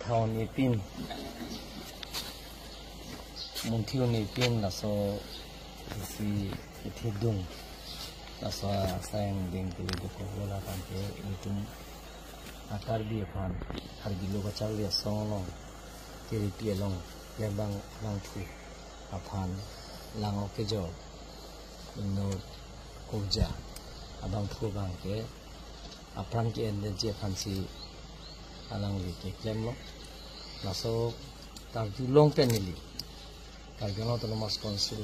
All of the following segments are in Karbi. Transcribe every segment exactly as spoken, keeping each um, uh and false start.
Thaon ipin, munthi un ipin laso isi ithidung, laso asai angdeng pili duko bola tangke itum a-Karbi aphan, Karbi Lo Kacharli Asong along, T R P along, klembang langthu aphan lang-ok kejor, inut kurja abangphu abangke aphrang ke-enji aphansi alangli keklemlo. Laso karjulong pen neli Karbi Anglong Autonomous Council,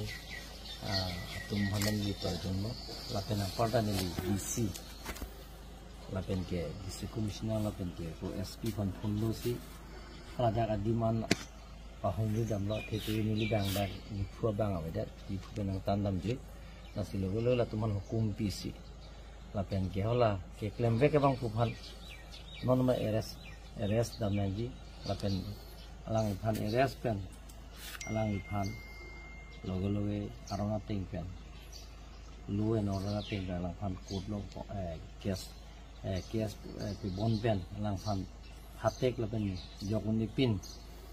ah, atum aphan neli karjulong. Lapen aparta neli D C, lapen ke District Commissioner, lapen ke ko S P aphan phone losi, hala dak adim an pahongri damlo, thekthe neli bang dak Diphu abang avedet, Diphu pen nangtan damji. Lasi lo lo latum aphan hukum pisi, lapen ke hala keklemvek abangphu aphan non ma arrest, arrest dam nangji, lapen alangliphan arrest pen alangliphan loge loge aron ateng pen, law and order ateng pen alangphan court along, eh, case, eh, case, eh, pibon pen alangphan hatek lapen jok un ipin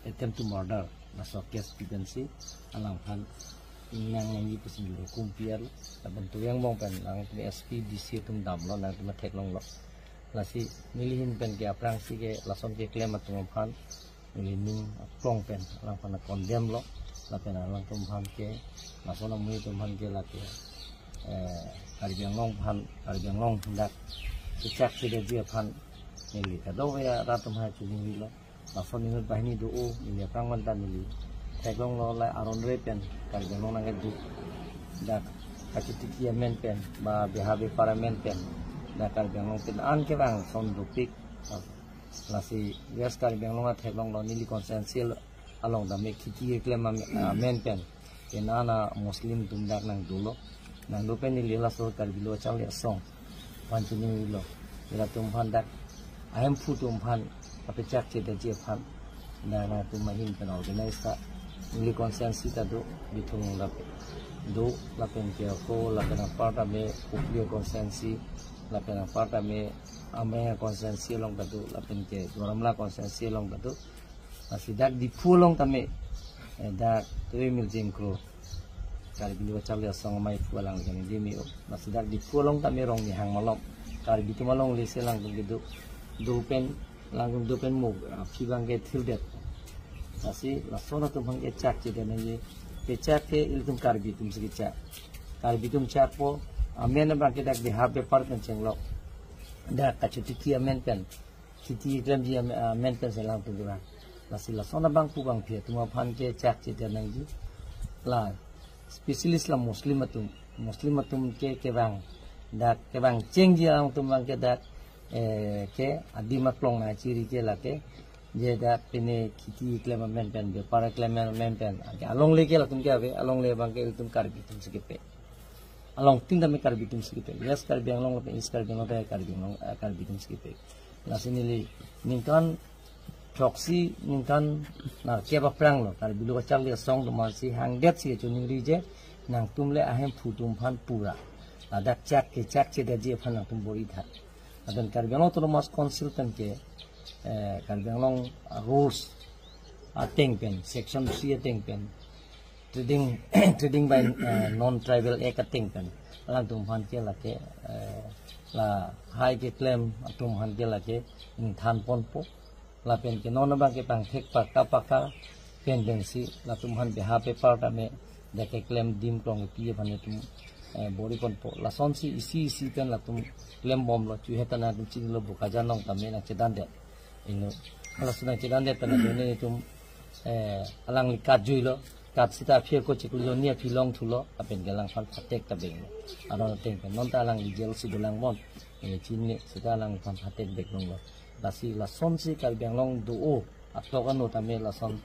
attempt to murder laso case pi pensi alangphan nang nangji pusi neli hukum pi-etlo. Lapen toyang angbong pen nangtum S P, D C atum damlo, nangtum theklonglo. Lasi neli ahin pen ke aphrangsi ke lason keklem atum aphan neli ning aklong pen alangphan condemn lo. Lapen alangtum aphan ke, lason amonit atum aphan ke lake, eh, Karbi Anglong aphan, Karbi Anglong dak kechak chedetji aphan neli kadokave arat atum aphan choningrilo. Lason inut banghini do-o, neli aphrang manta neli theklonglo, la aron re pen Karbi Anglong nangkedo, dak kachotiki amen pen, ba beha bepar amen pen, dak Karbi Anglong pen an kevang ason dopik. Lasi West Karbi Anglong atheklonglo, neli constituency along tame kheti keklem am-, amen pen, pen an a-Muslim atum dak nangdolo. Nangdo pen neli laso Karbi Lo Kacharli Asong aphan choningrilo. Ila atum aphan dak ahemphu atum aphan kapechak chedetji aphan, dak nangtum ahin pen organize ta, neli constituency ta do, Bithung along ta do, lapen ke ako, lapen aparta me Kopili constituency, lapen aparta me Amreng constituency along ta do, lapen ke Duar Amla constituency along ta do. Lasi dak Diphu along tame, eh, dak Tuimil Jengkro, Karbi Lo Kacharli Asong amaiphu alangli kani demi o. Lasi dak Diphu along tame Rongnihang malom, Karbi atum alongle si alangtum kedo, do pen, alangtum do pen mo, ah, aphi abangke thirdet. Lasi lason atum aphan kechak chedet nangji, kechak ke ilitum Karbi atumsi kechak. Karbi atum chakpo, amen abangke dak beha bepar pen chenglok, dak kachotiki amen pen, kheti klemji am-, amen pensi alangtum kevang. Lasi lason abangphu abangphi atum aphan kechak chedet nangji. La specialist la Muslim atum, Muslim atum ke kevang, dak kevang chengji alangtum abangke dak, eh, ke adim aklong nangchiri ke lake, je dak pine kheti klem amen pen, bepar klem amen pen, ke alongle ke latum ke ave, alongle abangke ilitum Karbi atumsi kepe. Along tin tame Karbi atumsi kepe. West Karbi Anglong lapen East Karbi Anglong tame Karbi Anglong, eh, Karbi atumsi kepe. Lasi neli ningkan throksi, ningkan nerkep aphranglo Karbi Lo Kacharli Asong atum aphansi hangdetsi choningri je, nangtum le ahemphu atum aphan pura ladak chak kechak chedetji aphan nangtum bor-itha. Lapen Karbi Anglong Autonomous Council pen ke, eh, Karbi Anglong, ah, rules ateng pen, section three ateng pen, trading, trading by, eh, non-tribal act ateng pen, alangtum aphan ke lake, eh, lahai keklem atum aphan ke lake ingthan ponpo. Lapen ke non abangke pangthek paka paka pen pensi latum aphan beha bepar tame dak keklem adim aklong kepi aphan itum, eh, bor-i ponpo. Lasonsi isi isi pen latum klembomlo, chuhe ta nangtum chinilo, Bokajan along tame nangchedandet. Ino, hala si nangchedandet pen ajoine itum, eh, alangli kat juilo, kat seta aphi ako chiklo jonni aphi longthulo, lapen ke alangphan phatek ta benglo. Aron ateng pen, non ta alangli jail si dolang bon, eh, chinine, seta alangphan phatek bek longlo. Lasi lasonsi Karbi Anglong do-o, athok ano tame lason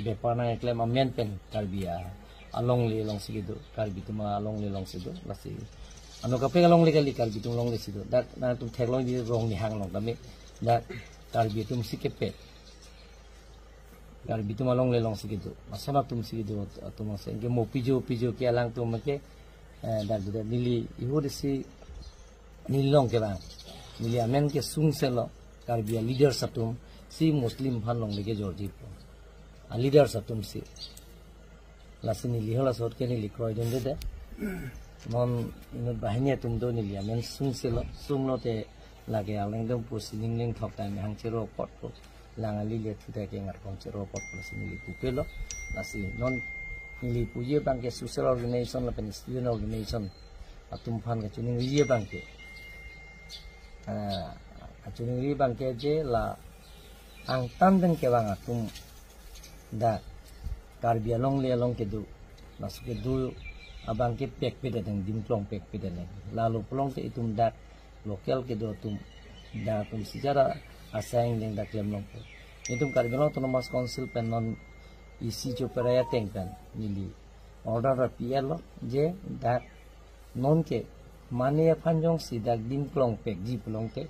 bepar nangkeklem amen pen Karbi a, alongle alongsi kedo, Karbi atum alongle alongsi do, lasi ano kaprek alongle kali, Karbi atum alongle si do. Dak nangtum theklongji Rongnihang along tame, dak Karbi atumsi kepe, Karbi atum alongle alongsi kedo, lason atumsi kedo, atum alongsi ke mo pijo pijo ke alangtum ke, eh, dak do, dak neli ihut isi neli along kevang. Neli amen ke sungselo, Karbi a leaders atum, Si Muslim aphan longle kejorji pu. A leaders atum si. Lasi neli hala sot ke neli kroidunde de. Non inut banghini atum do neli amen sungsi lo. Sunglo te lake alangtum pusi ning ling thok ta mehang chero apot pu. Lang ali le thu ta ke ngat kong chero apot pu lasi neli pupelo. Lasi non neli puji abang ke social organization lapen student organization atum aphan kachiningri abang ke. Ah, kachiningri abang ke je la angtan pen kevang atum dak Karbi Anglong le along kedo, laso kedo abang ke pekpet adeng, dimklong pekpet adeng. Lalo pulote itum dak local kedo atum dak atum si jara asai angdeng dak klem longpo. Itum Karbi Anglong Autonomous Council pen non isi choperai ateng pen neli order ra P L lo je dak non ke mane aphan jongsi dak dimklong pekji pulote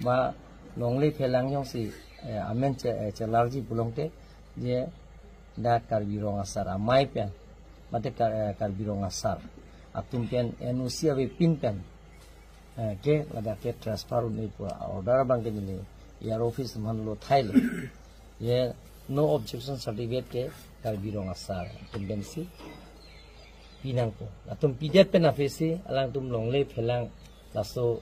ba longle phelang jongsi, eh, amen che, eh, chelarji pulote je dak Karbi Rong Asar amei pen mate Kar-, eh, Karbi Rong Asar atum pen N O C avepin pen, eh, ke ladak ke transfer un-e pu order abang ke neli E R O office man lo thailo. Ye no objection certificate ke Karbi Rong Asar atum pensi pinangpo. Latum pidet pen aphi si alangtum longle phelang laso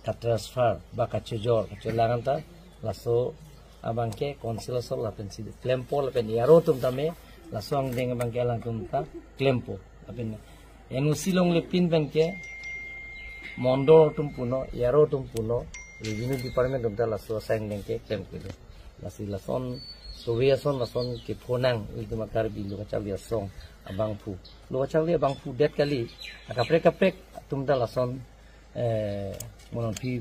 ka-transfer ba kachojor kacholang anta laso abang ke council asor lapen si klempo lapen E R O atum tame laso angdeng abang ke alangtum ta klempo. Lapen N O C longle pin pen ke mondol atum punon, E R O atum punon, revenue department atum ta laso asai angdeng ke klem kelo. Lasi lason, tobe ason lason kephonang, itum Karbi lo kacharli asong abangphu. Lo kacharli abangphu det kali, akaprek kaprek atum ta lason, eh, monon phi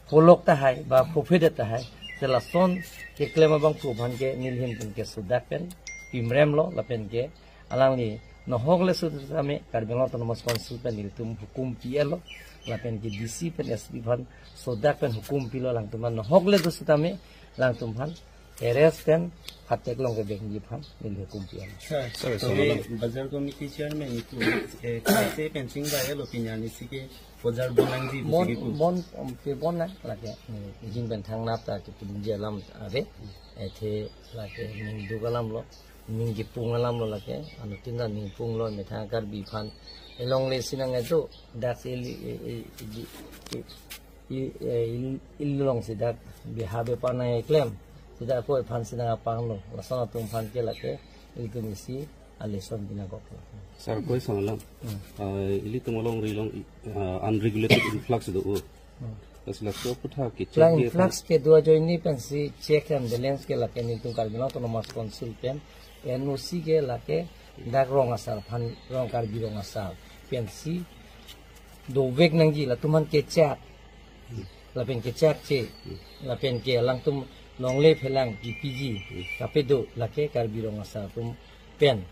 pholok tahai, ba phophedet tahai. Te lason keklem abangphu aphan ke neli ahin pen ke sodak pen pimrem lo, lapen ke alangli nohok le sut tame Karbi Anglong Autonomous Council pen nelitum hukum P L lo, lapen ke D C pen S P aphan sodak pen hukum pilo, alangtum aphan nohok le do sut tame alangtum aphan arrest pen phatek long kevekji aphan neli hukum P L lo. Sir, Sir, tobe sir. Bazar committee chairman itum, eh, kaise fencing ba elo pinya ni si ke bazar bonangji Bon, bisi ke pu. Bon, um, pe bon na lake. Hmm, ijin pen thangnat ta kepudunji alam ave. Athe lake ning duk alam lo, ning kepung alam lo lake. Anuttin ta ning pung lo, methang Karbi aphan elongle si nang ejo, dak si ili, i, i, i, i, i, eh, il, il long si dak biha bepar nang eklem. Sita ko aphan si nang apanglo. Lason atum aphan ke lake, ilitum isi a lesson pinangkok. Sir, question alam. Hmm. Ah, ilitum alongri along, ah, unregulated influx do. Hmm. Lasi laso aputhak ke check Lang dia influx ke do ajoine pensi check and balance ke lake nelitum Karbi Anglong Autonomous Council pen N O C ke lake dak Rong Asar aphan, Rong Karbi Rong Asar pensi dovek nangji, latum aphan kechak. Lapen kechakche, lapen ke alangtum longle phelang P P G, kapedo lake Karbi Rong Asar atum pen.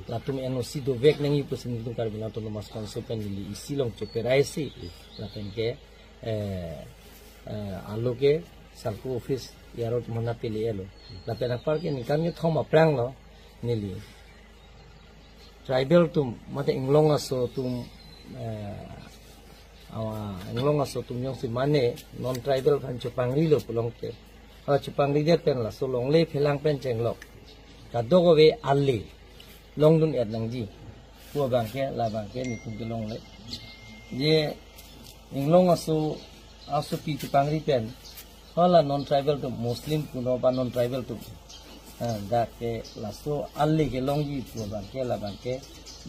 Latum N O C dovek nangji pusi nelitum Karbi Anglong Autonomous Council pen neli isi long choperai si. Lapen ke, eh, eh, alo ke SALCO office E R O atum aphan pele elo. Lapen apar ke ningkan kethom aphrang lo neli tribal atum, mate inglong aso atum, eh, awa, inglong aso atum jongsi mane non tribal aphan chepangrilo pulote, hala chepangridet pen laso longle phelang pen chenglok, kadokave ale longdun-et nangji pu abang ke, labang ke nelitum kelongle. Je inglong aso, asopi chepangri pen hala non tribal atum, Muslim punon ba non tribal atum, ah, dak ke laso ale kelongji pu abang ke, labang ke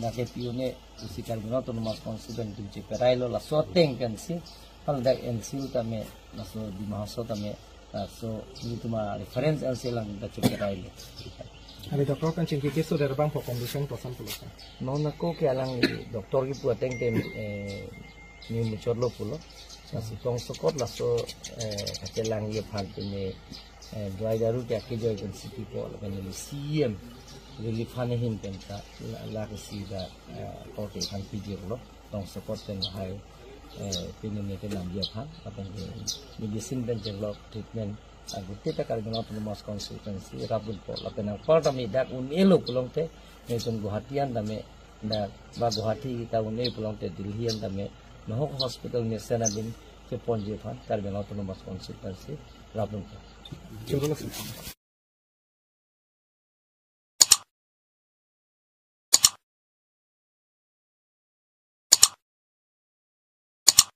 dak ke pi-un-e pusi Karbi Anglong Autonomous Council pen nelitum cheperailo, laso ateng pensi hala dak N C L tame, laso Dima Hasao tame, laso nelitum a-reference N C L along dak cheperailo. Abi doctor kan chingki keso der bang po condition koson pulo sa. Non ako ke alangli doctor kipu ateng te, eh, me muchotlo pulo. Lasi tongsokot laso, eh, kachelangji aphan pine, eh, dawai daru ke akejoi pen si pipo, lapen C E M relief fund ahin pen ta la, lake si dak, eh, korte aphan piji lo. Tongsokot pen lahai, eh, pine ne ke namji aphan, lapen ke medicine pen chenglok treatment agute ta Karbi Anglong Autonomous Council pensi rapdunpo, lapen anpar tame dak un-elo pulote nelitum Guwahati an tame, dak ba Guwahati ta un-e pulote Delhi an tame nohok hospital mesen abin keponji aphan Karbi Anglong Autonomous Council pensi rapdunpo. Choro lo sir.